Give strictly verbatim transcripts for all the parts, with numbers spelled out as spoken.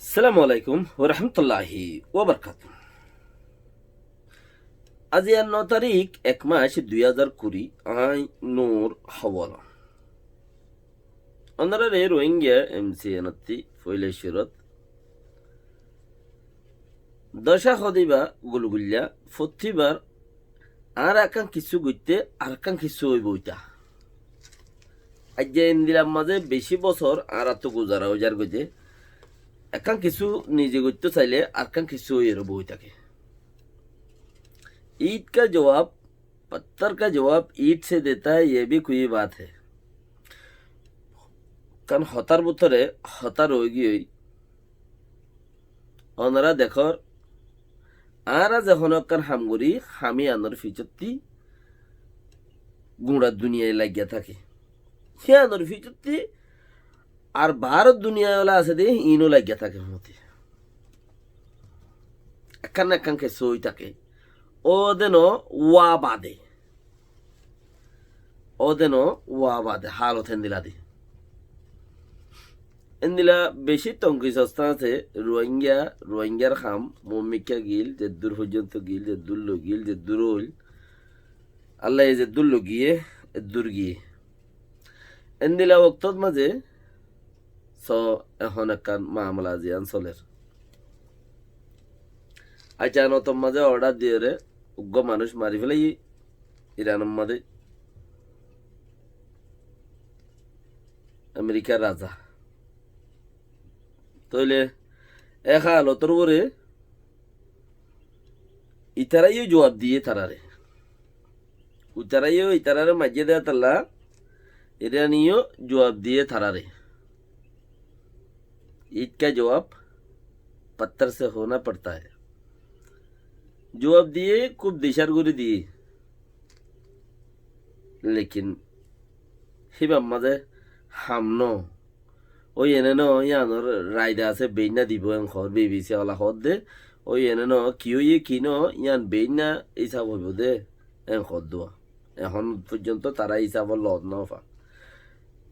Assalamu alaikum wa rahmatullahi wa barakatuhu. Aijja no tarík, ek mac, dui házar kuri, añí Nur Hawala. Ónorare Rohingya M C N ottú foila cúrut. Docá hodibá gulgulla, fottíbar añára ekkán kissú goitté, arekkán kissú óibo óita. Aijja endilla mazé bicí bosór añárattú guzara óizar goijjé, ekkán kissú nize goittó sailé arekkán kissú óiyeré boi táke. Iit ka jowab, pattór ka jowab iit se deta, ye bhi koi baat hai. Kan hotár bútore hotá roigiyói. Ónora dekór, añára ze honó ekkán ham gorí, ham yíanor fisótti guñça duniyai laiggá táke. Híanor fisótti ar baáror duniyai ola asé dé, iín ó laiggá táke fúñti. Ekkán na ekkán kessú ói táke. Ódeno wá bade. Ódeno wá bade, hálot héndilla de. Héndilla bicí tonkis ostá asé, Ruáingga, Ruáinggar ham, moómikká gil, zeddúr foijjonto gil, zeddúr loi gil, zeddúr óil. Allaye zeddúr loi giyé, eddúr giyé. Héndilla woktót mazé, só, ehón ekkán mamela ziyán solér. Aicanotor mazé ordar diyóre, uggúa manúic mari félaiyé Iranor mazé Amerikar raza. Tóile e hálotor uore itaráyó juab diyé taráre. Itaráyó itaráre maijjé dé tolla, Iraneyó juab diyé taráre. Eid का जवाब पत्थर से होना पड़ता है। Juab diyé, kúb dicár gorí diyé. Lekin híbar mazé ham no. Ói ene no, yíanor raida asé, beinna dibou en hoór, B B C ola hoódde. Ói ene no, ki óiye ki no, yían beinna ísab óibo dé, en hoódduwa. Ehón foijjonto tará ísabor loot no fa.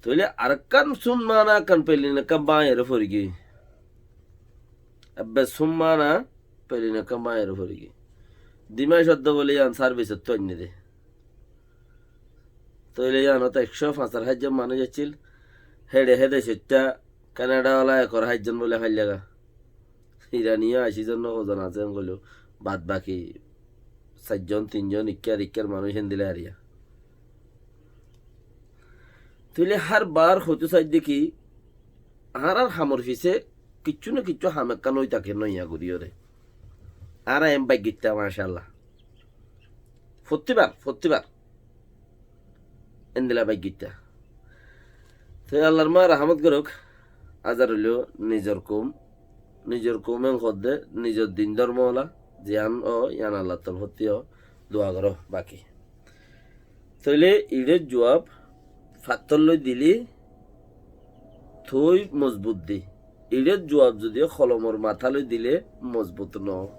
Tóile arekkán summa ana ekkán pelin ekkán báñiyeré forigiyói. Ebbe summa ana pelin ekkán báñiyeré forigiyói. Dimaic oddo bóle yían sarbisottu ainné dé. Tóile yíanot ekcó fañsor háitzon manúic accíl. Héçe héde soitta Kanada ola ekor háitzon bóle háillega. Iraneyó ací zon no hozon asé en hoilé, bad baki sairjon, tinjon, ikkár, ikkár manúic héndilla ariya. Tóile hár bar hoitó saidde ki, añárar hamor fisé kiccú na kiccú ham ekkán ói táke noiya goríyore. Añára en baiggítta, macállah. Fottíbar, fottíbar. Endilla baiggítta. Te Allar ma rahámot gorók, azar óilo nizor koum, nizor koum en hoódde, nizor din dórmo ola, ziyán ó, yían Allar torfótti ó, dua goró, baki. Tóile içór juab fattór loi dilé tói mozbut de. Içór juab zodi holomor matá loi dilé mozbut no.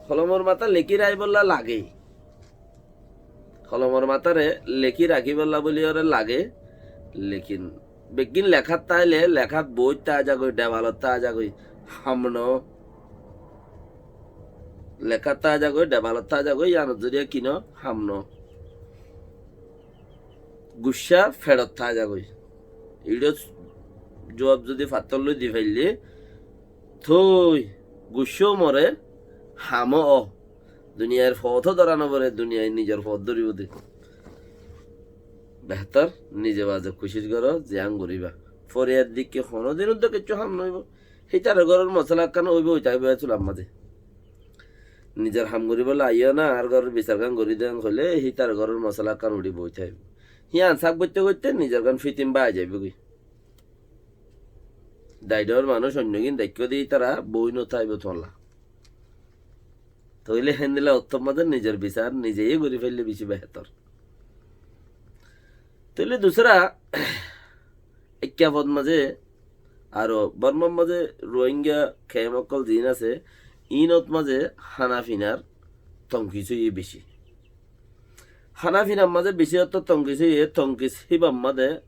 Holomor matá lekí rakíbolla lage. Holomor matáre lekí rakíbolla bóli óre lage. Lekin beggín lekát táile lekát boóit táa zagói, dhebalot táa zagói, ham no. Lekát táa zagói, dhebalot táa zagói, yíanor zoriya ki no, ham no. Guccá feçot táa zagói. Içór juab zodi fattór loi di faillé, tói guccá ó more, ham ó ó. Duniyair foót ó dóra no foré, duniyair nizor foót dóribo de. Behétor nize baze kucíc goró, ziyán goríba. Foriyar dikké honódin uddá kiccú ham no óibo. Hítar góror mosala ekkán óibo, ói tákibo e sular mazé. Nizor ham goríbolla aiyó na, añár góror bisargán gorí den hoilé, hítar góror mosala ekkán uçíbo, ói tákibo. Híyan sák goitté goitté nizorgán fitim bái zaibógoi. Daidhor manúic oinno gín daikkó de ítara boói no táibo tuáñlla. Tóile héndilla ottót mazé nizor bisar nize yé gorí faillé bicí behétor. Tóile dusra ekká fot mazé aró Bormar mazé Rohingya kemp ókkol ziín asé, iínot mazé hána finar tonkis óiye bicí. Hána finar mazé bicí ottót tonkis óiye, tonkis híbar mazé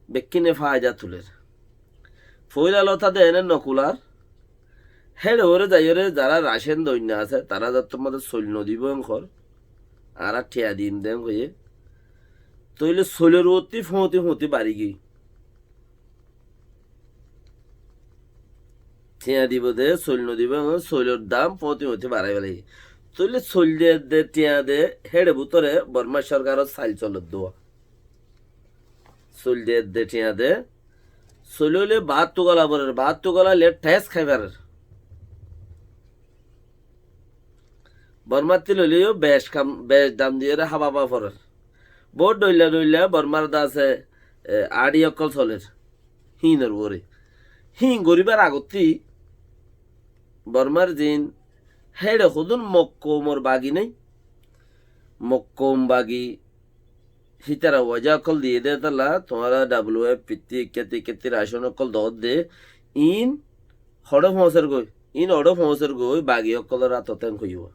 bekkíne faida tuler. Foóila lotá de ene no kular, Héçe uore zaiyóre zará racén doinna asé, tará zattór mazé soil nodibó en hoór, añára thiañ dim de en hoiyé. Tóile soilor uottí fóñti fóñti bari giyói. Thiañ dibou de, soil nodibou, soilor dam fóñti fóñti barai félaiye. Tóile soil de edde thiañ de, héçe bútore Bormá sorkaror sail soler dua. Soil de edde thiañ de, soil óile baáttu gola forer, baáttu golaile thes hái farer. Bormáttu loileyo bec kam, bec dam diyóre hába hába forer. Bout dhoilla dhoilla Bormár de asé, e, añçi ókkol soler. Híinor uore. Híin goríbar agottí Bormár ziín héçe hodún Mog koumor bagi nái. Mog koum bagi hítara waja ókkol diyé dé tolla, tuáñra W F P ttí, ikkátti, ikkátti racón ókkol doódde, iín hoçé foóñser goi, iín hoçé foóñser goi, bagi ókkolór átot en hoiyúa.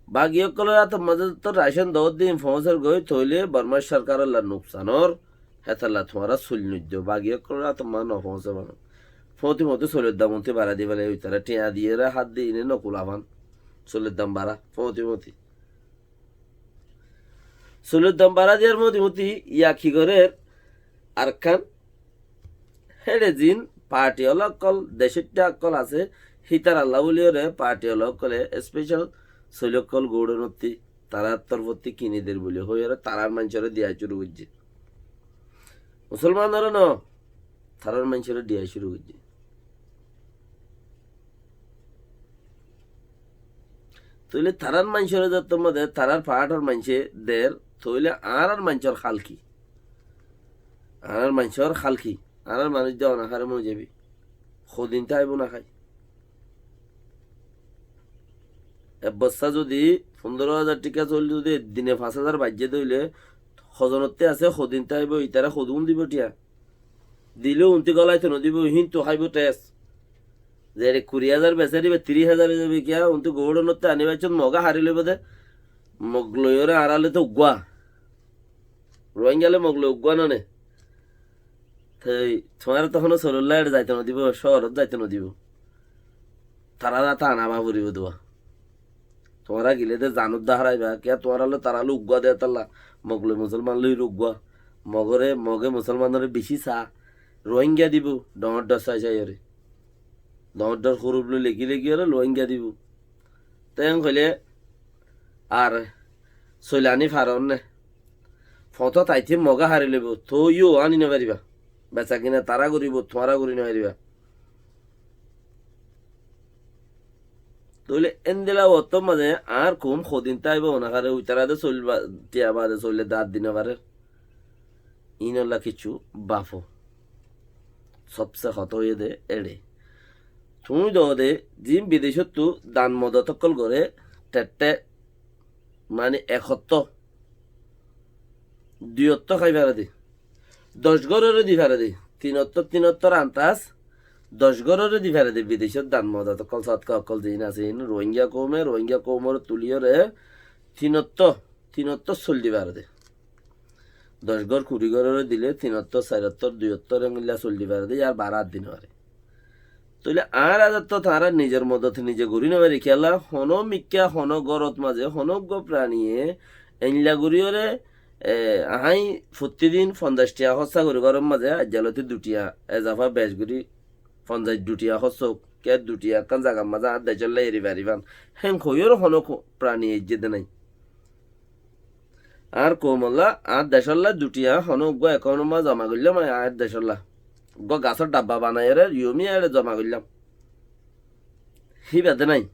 Bagi ókkolór átot mazé zottót racón doódde iín foóñser goi, tóile Bormá sorkarólla nuksanor, hétolla tuáñra soil noiddo, bagi ókkolór átot mazé nofoóñse bana. Fóñti fóñti soilor dam ónti barái di félaiye, uitará thiañ diyére hádde iíne nokula fán. Soilor dam bará, fóñti fóñti. Soilor dam bará diyar moti moti yá ki gorér? Arkán héçe ziín parti ola ókkol, decóitta ókkol asé, hítaralla bóliyoré parti ola ókkole especial soil ókkol gourenottí, tarár torfottí kini der bóli hoiyóre tarár maincóre diya cúru goijjé. Musolmanoré no, tarár maincóre diya cúru goijjé. Tóile tarár maincóre zottór mazé, tarár faátor maincé der, tóile añárár maincór hál ki? Añárár maincór hál ki? Añárár manúic de onaháre mori zaibi. Hodin táibo nahái. Ek bossá zodi fundóro házar thiká soil zodi ek dine fañs házar baijjé de óile, hozonottí asé, hodin táibo, itará hodún dibo thiañ. Dilé untí golaito nodibó, híntu háibo thes. Zere kuri házar beser iba tiríc házar ói zaibo kiyá, untí gourenottí aní baiccót Mogé hári loibó de. Mog loiyóre añárále to uggúa. Ruáingale Mog loi uggúa none. Toi tuáñra to honó sololla eçe zaito nodibó, cóorot zaito nodibó. Tarár áte ana ba foribó dua. Tuáñra gile de zanor de háraibá, kiyá tuáñra loi tará loi uggúa de tolla, Mog loi Musolman loi uggúa. Mogoré, Moge Musolmanoré bicí sa, Ruáinga dibó, dhoóñr dhoóñr sai saiyoré. Dhoóñr dhoóñr huruf loi leki leki oré Ruáinga dibó. Te en hoilé ar soil aní faron né. Fotót aitté Mogé hári loibó, tóu yó aní nofaribá. Besakina tará goríbo, tuáñra gorí nofaribá. Tóile endilla ottór mazé añár koum hodin táibo onaháre uitará de soil ba-, thiañ bade soile dad di nofarér. Iínolla kiccú bafo. Sobse hotá óiye de éçe. Tuñí doó de ziín bidecóttu dan modot ókkol goré, tette, mani ek ottó, dui ottó hái fare de, doc góroré di fare de, tin ottó, tin ottór antas doc góroré di fare de, bidecót dan modot ókkol, sodka ókkol ziín asé, iín Ruáinga koume, Ruáinga koumoré tuliyóre tin ottó, tin ottór soil di fare de. Doc gór, kuri góroré dilé tin ottór, sair ottór, dui ottór engilla soil di fare de, yar bará ar di nofaré. Tóile añára zattó tañára nizor modot nize gorí nofarí kiyólla, honó mikká, honó górot mazé, honó uggúa praniye, eilla goríyoré, e, aññí fottí din fonzaic thiañ hóssa gorí góror mazé, aijja lóti dui thiañ, ezafa bec gorí, fonzaic dui thiañ hóssa ók, kiyá dui thiañ ekkán zagar mazé añár decólla eri faribán. Hén hoiyóre honó ko-, prani eijjé de nái. Añár koumolla, añár decólla dui thiañ honó uggúa ekkaunor mazé zoma goillám, añár decólla. Uggúa gasór dhabba banaiyóre, yomiya eçe zoma goillám. Híba de nái.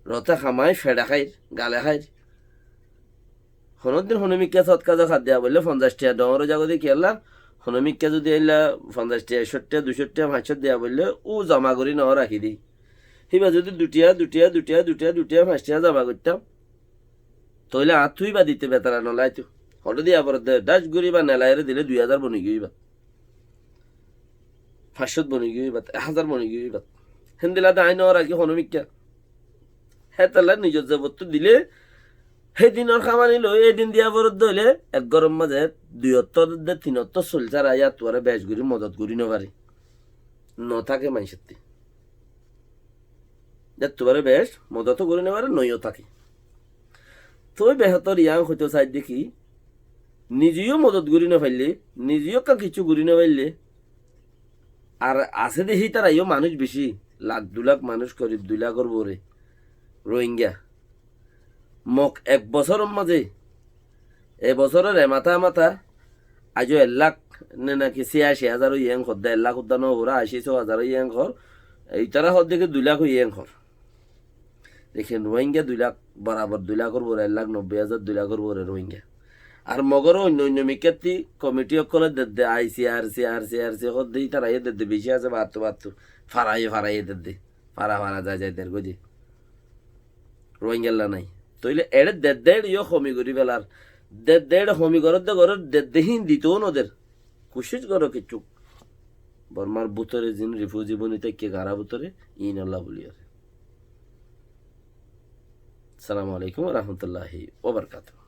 Rote hamai, feçe háir, gale háir. Honódin honó mikká sodka zakat diya boille fonzaic thiañ dhoóñr ói zagói de kiyólla, honó mikká zodi eilla fonzaic thiañ, ekcó thiañ, duicó thiañ, fañscó diya boille, u zoma gorí noó rakí de. Híba zodi dui thiañ, dui thiañ, dui thiañ, dui thiañ, dui thiañ, fañs thiañ zoma goittám, tóile añáttu íba dite betara nolaitó. Hoçé diya foredde, dhác gorí íba nelaiyóre dile dui házar boni giyói íbat. Fañccót boni giyói íbat, ek házar boni giyói íbat. Héndilla de aññí norakí honó mikká. Hétolla nizor zebottú dile, hé dinor hámani loi, hé din diya foredde óile, ek góror mazé dui ottór de tin ottór soil sára yáttu aró bec gorí modot gorí nofarí. Notáke maincótti. Zettú fare bec modot gorí no fare, noiyó táke. Toi behétor yián hoitó saidde ki, nize yó modot gorí no faille, nize yó ekkán kiccú gorí no faille, ar asé de hítara yó manúic beci, lak dui lak manúic, korib dui lakor uore Rohingya. Mog ek bosóror mazé, e bosóror e matá matá, aijjó ek lak ne naki ciyaci házar óiye en hoór de, ek lak uddá no fura, aci só házar óiye en hoór, e ítara hoór de ki dui lak óiye en hoór. Lekin Rohingya dui lak, borabor dui lakor uore, ek lak nobboi házar, dui lakor uore Rohingya. Ar Mogor oinno oinno mikkátti komiti ókkole dedde, I C R C, R C R C hoór de, ítara yó dedde beci asé, battú battú, faraye faraye dedde, fara fara zai zai der goijje. Rohingyalla nai. Toile eçe dedde eçe yó homi gorí felar. Dedde eçe homi goródde gorór, dedde hín ditou no der. Kucíc goró kiccú. Bormar bútore zin rifuzi boni táikke gañr bútore, íinolla buliyóre. Assalamu alaikum wa rahmatullahi wa barakatuhu.